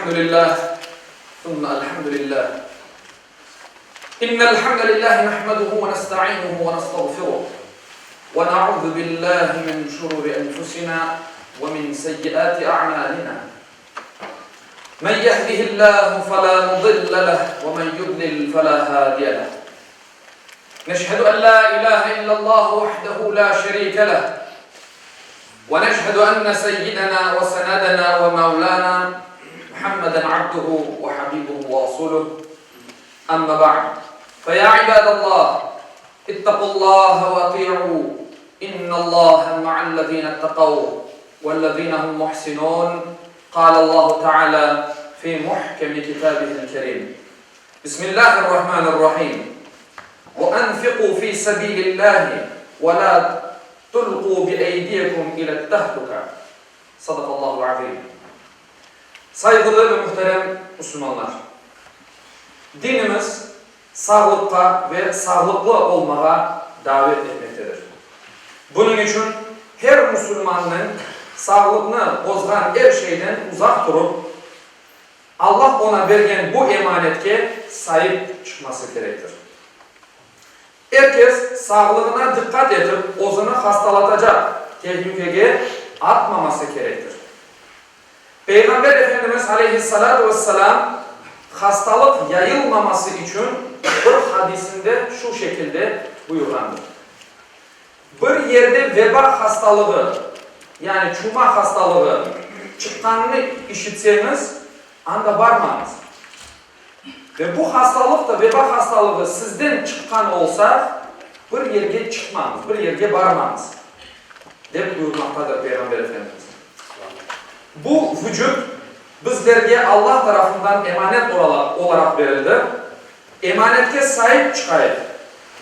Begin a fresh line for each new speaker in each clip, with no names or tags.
Elhamdülillah, thumma elhamdülillah. İnnel hamdelellahi nahmeduhu ve nestainuhu ve nestağfiruh. Ve na'udhu billahi min şururi enfusina ve min seyyiati a'malina. Men yehdihillahu fela mudille leh ve men yudlil fela hadiye leh. Neşhedü en la ilahe illallah vahdehu la şerike leh. Ve neşhedü enne seyyidena ve senedena ve mevlana Muhammeden abduhu ve habibuhu ve rasuluh. Amma ba'd. Fe ya ibadallah, ittaqullaha ve ati'u, innallaha ma'allezine ittaqav vellezine hum muhsinun. Kâlallahu teâlâ fî muhkemi kitâbihil kerîm. Bismillahirrahmanirrahim. Ve enfiqû fî sebîlillâhi ve lâ tulqû bieydiyekum ile't-tehluke. Sadakallahul azim. Sayğılı ve muhterem musulmanlar! Dinimiz sağlıqqa ve sağlıqlı olmağa davet etmektedir. Bunıñ içün her musulmannıñ sağlıqnı bozğan er şeyden uzaq turıp, Allah oña bergen bu emanetke saip çıqması kerektir. Er kes sağlığına diqqat etip, özüni hastalatacaq tehlükege atmaması kerektir. Peyğamber Efendimiz aleyhissalâtu vesselâm hastalıq yayılmaması içün bir hadisinde şu şekilde buyurğandır, Bir yerde veba hastalığı, yani çuma hastalığı çıqqanını işitseñiz, anda barmañız. Ve bu hastalıq da, veba hastalığı sizden çıqqan olsa, bir yerge çıqmañız, bir yerge barmañız, dep buyurmaqtadır Peyğamber Efendimiz. Bu vucut bizlerge Allah tarafından emanet olaraq berildi. Emanetke saip çıqayıq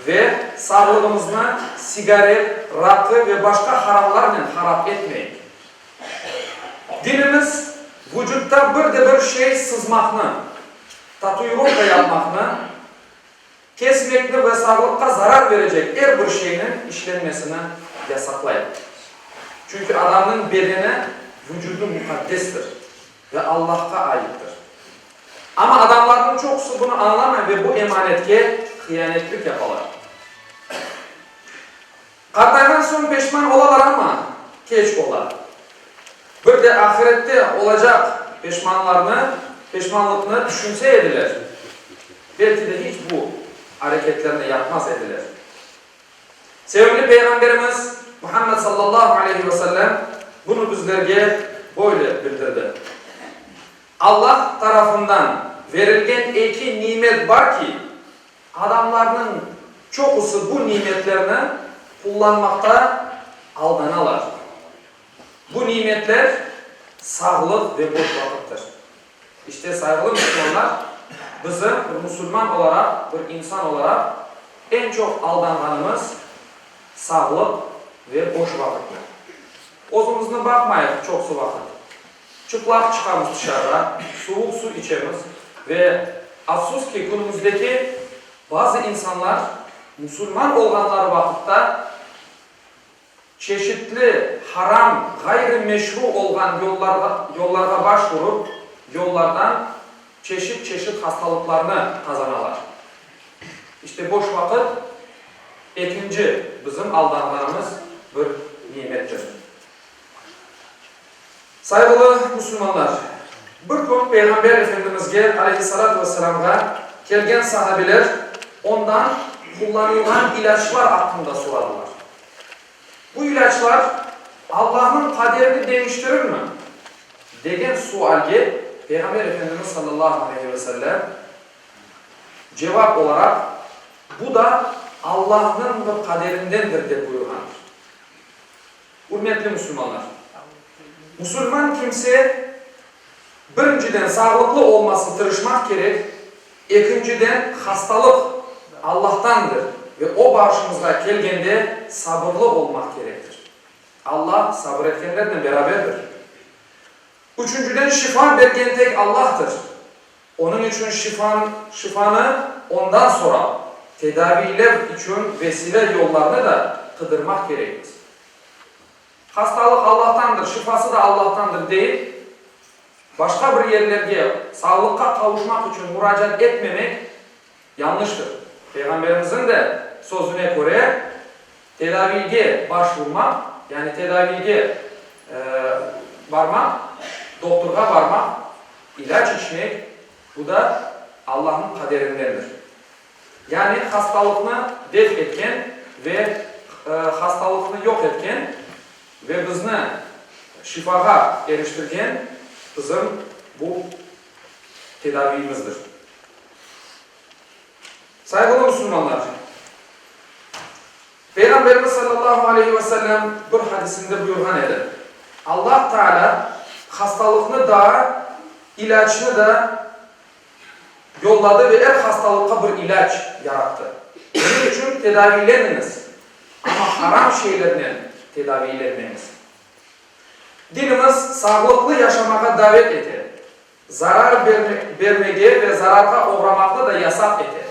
ve sağlığımıznı sigaret, raqı ve başqa haramlarnen harap etmeyik. Dinimiz vucutta bir de bir şey sızmaqnı, tatuirovka yapmaqnı, kesmekni ve sağlıqqa zarar berecek er bir şeyniñ işlenmesini yasaqlay. Çünki adamnıñ bedeni, vucudı muqaddestir ve Allahqa aittir. Amma adamlarnıñ çoqusı bunı añlamay ve bu emanetke hıyanetlik yapalar. Qartayğan soñ peşman olalar amma, keç ola. Bir de ahirette olacaq peşmanlarnı, peşmanlıqnı tüşünse ediler, belki de hiç bu areketlerni yapmaz ediler. Sevimli Peyğamberimiz Muhammed sallallahu aleyhi ve sellem bunı bizlerge böyle bildirdi, Allah tarafından verilgen eki nimet bar ki, Adamlarnıñ çoqusı bu nimetlerni qullanmaqta aldanalar. Bu nimetler, sağlıq ve boş vaqıttır. İşte, sayğılı müslümanlar, bizim bir musulman olaraq, bir insan olaraq eñ çoq aldanğanımız sağlıq ve boş vaqıttır. Özümizni baqmayıq çoqusı vaqıt. Çıplaq çıqamız tışarığa, suvuq su içemiz ve, afsus ki, künümizdeki bazı insanlar musulman olğanları vaqıtta çeşitli haram, ğayrı meşru olğan yollarğa baş urıp, yollardan çeşit-çeşit hastalıqlarnı qazanalar. İşte boş vaqıt ekinci bizim aldanğanımız bir nimettir. Sayğılı musulmanlar! Bir kün Peyğamber Efendimizge, aleyhissalâtu vesselâmğa, kelgen sahabeler ondan qullanılğan ilâclar aqqında soradılar. Bu ilâclar Allahnıñ qaderini deñiştirirmi? degen sualge Peyğamber Efendimiz sallallahu aleyhi ve sellem cevap olaraq, Bu da Allahnıñ bir qaderindendir dep buyurğandır. Ürmetli musulmanlar! Musulman kimse, birinciden, sağlıqlı olması tırışmaq kerek, ekinciden, hastalıq Allahtandır ve o başımızğa kelgende sabırlı olmaq kerektir. Allah sabır etkenlernen beraberdir. Üçünciden, şifa bergen tek Allahtır. Onıñ içün şifan, şifanı ondan sorap, tedaviylev içün vesile yollarnı da qıdırmaq kerekmiz. Hastalıq Allahtandır, şifası da Allahtandır deyip, Başqa bir yerlerge sağlıqqa qavuşmaq içün muracaat etmemek yañlıştır. Peyğamberimizniñ de sözüne köre, tedaviyge baş vurmaq, yani tedaviyge barmaq, doktorğa barmaq, ilâc içmek, bu da Allahnıñ qaderindendir. Yani hastalıqnı def etken ve hastalıqnı yoq etken ve bizni şifağa eriştirgen bizim bu tedaviyimizdir. Sayğılı musulmanlar! Peyğamberimiz sallallahu aleyhi ve sellem bir hadisinde buyurğan edi, Allah Taalâ hastalıqnı da, ilâcnı da yolladı ve er hastalıqqa bir ilâc yarattı. Bunıñ içün tedaviyleniñiz, amma haram şeylernen tedaviylenmeñiz. Dinimiz sağlıqlı yaşamağa davet ete, zarar bermege ve zararğa oğramaqnı da yasaq ete.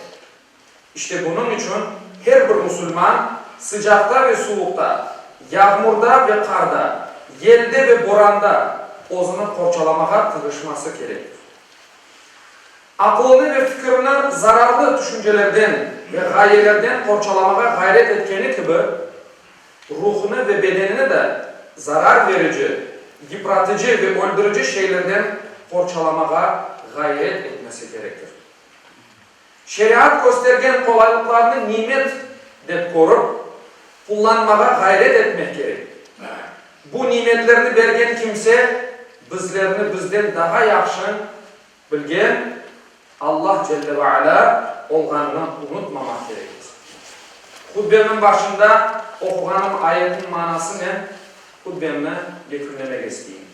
İşte bunıñ içün her bir musulman sıcaqta ve suvuqta, yağmurda ve qarda, yelde ve boranda özüni qorçalamağa tırışması kerektir. Aqılını ve fikirini zararlı tüşüncelerden ve ğayelerden qorçalamağa ğayret etkeni kibi, ruhunı ve bedenini de zarar verici, yıpratıcı ve öldürici şeylerden qorçalamağa ğayret etmesi kerektir. Şeriat köstergen qolaylıqlarnı nimet dep körip, qullanmağa ğayret etmek kerek. Bu nimetlerni bergen kimse bizlerni bizden daha yahşı bilgen Allah celle ve alâ olğanını unutmamaq kerekmiz. Hutbemniñ başında oquğanım ayetniñ manasınen hutbemni yekünlemek isteyim.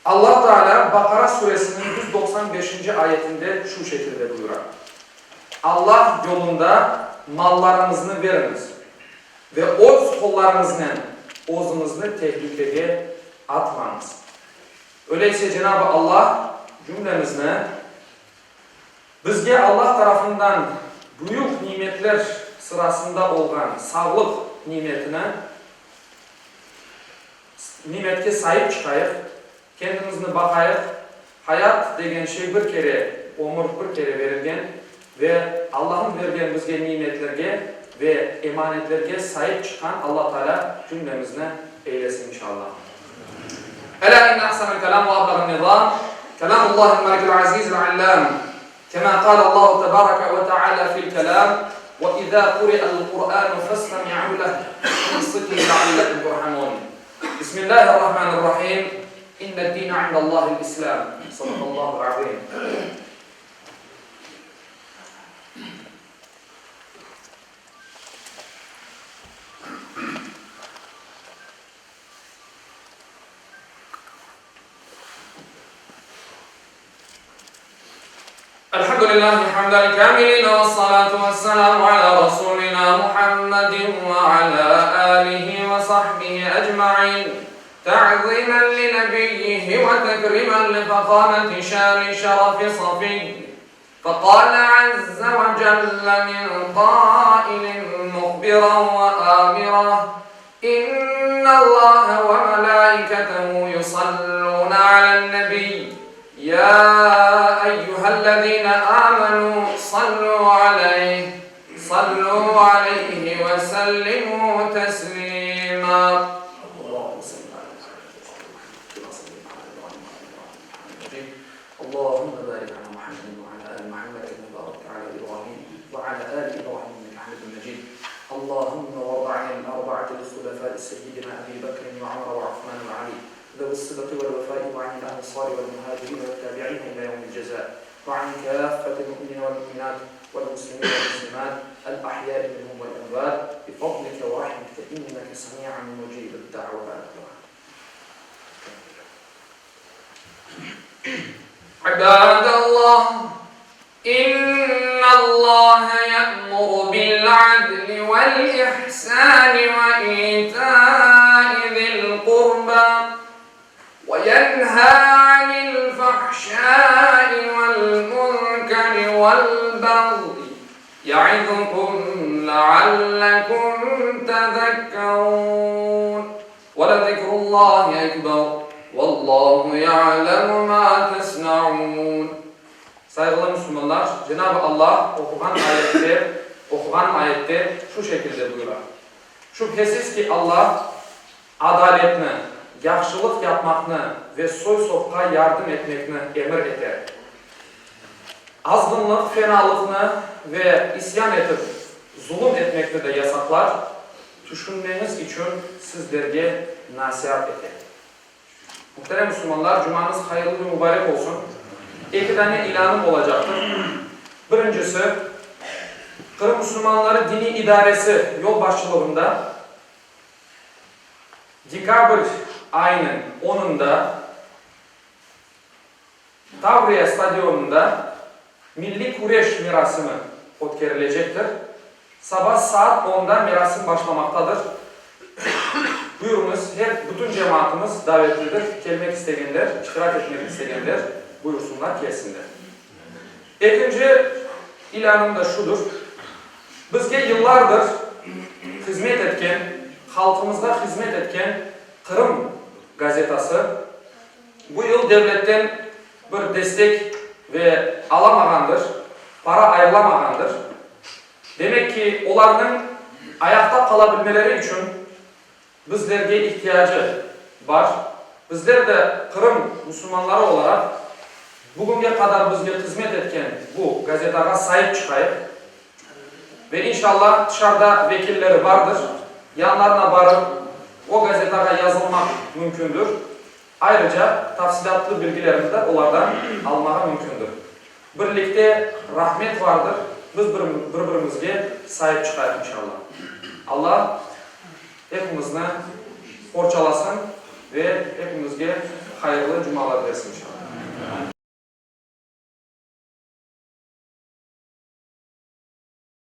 Allah Teala Baqara suresiniñ 195-nci ayetinde şu şekilde buyura, Allah yolunda mallarıñıznı beriñiz ve öz qollarıñıznen özüñizni tehlikege atmañız. Öyleyse Cenab-ı Allah cümlemizni bizge Allah tarafından büyük nimetler sırasında olğan sağlıq nimetini Nimetke saip çıqayıq, kendimizni baqayıq, hayat degen şey bir kere, ömür bir kere berilgen ve Allahnıñ bergen bizge nimetlerge ve emanetlerge saip çıqqan Alla Taalâ cümlemizni eylesin inşallah. Elâ inne ahsenel kelâm ve ablağen nizâm, kelâmullâhil melikil azîzil allâm, kemâ kâle Allahu tebâreke ve teâlâ fil kelâm, ve izâ kuri'el Kur'ânu festemi'û leh, vensitû leallekum turhamûn. Bismillâhirrahmânirrahîm, İnned-dîne indallâhil İslâm. Sadakallâhul azîm. الحمد لله حمدا الكاملين والصلاة والسلام على رسولنا محمد وعلى آله وصحبه أجمعين تعظيما لنبيه وتكريما لفخامة شان شرف صفي فقال عز وجل من قائل مخبرا وآمرا إن الله وملائكته يصلون على النبي يا أيها الذين آمنوا صلوا عليه صلوا عليه وسلموا تسليما اللهم صل على كما صليت على إبراهيم وعلى اللهم بارك على محمد وعلى آل محمد كما باركت على إبراهيم وعلى آل إبراهيم إنك حميد مجيد اللهم وارض عن الأربعة الخلفاء سيدنا أبي بكر وعمر وعثمان وعلي ذوي الصدق والوفاء وعن الأنصار والمهاجرين والتابعين إلى يوم الجزاء وعن كافة المؤمنين والمؤمنات والمسلمين والمسلمات الأحياء منهم والأموات بفضلك ورحمتك إنك سميع مجيب الدعوات عباد الله إن الله يأمر بالعدل والإحسان وإيتاء ذي القربى وينهى عن الفحشاء والمنكر والبغي يعظكم لعلكم تذكرون ولذكر الله أكبر. Vallahu ya'lemu ma tesna'un. Sayğılı musulmanlar, Cenab-ı Allah oquğan ayette, oquğan ayette şu şekilde buyura, Şübhesiz ki, Allah adaletni, yahşılıq yapmaqnı ve soy-sopqa yardım etmekni emir eter. Azğınlıq, fenalıqnı ve isyan etip zulum etmekni de yasaqlar, tüşünmeñiz içün sizlerge nasiat ete. Muhterem musulmanlar, cumañız hayırlı ve mubarek olsun. Eki dane ilânım olacaqtır. Birincisi, Qırım musulmanları diniy idaresi yolbaşçılığında dekabr ayınıñ onunda Tavriya stadionında milliy küreş merasimi ötkerilecektir. Saba saat onda merasim başlamaqtadır. Buyurıñız, her, bütün cemaatımız davetlidir, kelmek istegenler, iştirak etmek istegenler, buyursınlar, kelsinler. Ekinci ilânım da şudur, bizge yıllardır hizmet etken, halqımızğa hizmet etken Qırım gazetası, Bu yıl devletten bir destek ve alamağandır, para ayırılamağandır. Demek ki, olarnıñ ayaqta qala bilmeleri içün bizlerge ihtiyacı bar. Bizler de Qırım musulmanları olaraq bugünge qadar bizge hızmet etken bu gazetağa saip çıqayıq ve inşallah tışarıda vekilleri bardır, yanlarına barıp o gazetağa yazılmaq mümkündür. Ayrıca, tafsilâtlı bilgilerni de olardan almağa mümkündür. Birlikte rahmet vardır, biz bir-birimizge saip çıqayıq inşallah. Allah epimizni qorçalasın ve epimizge hayırlı cumalar bersin inşallah.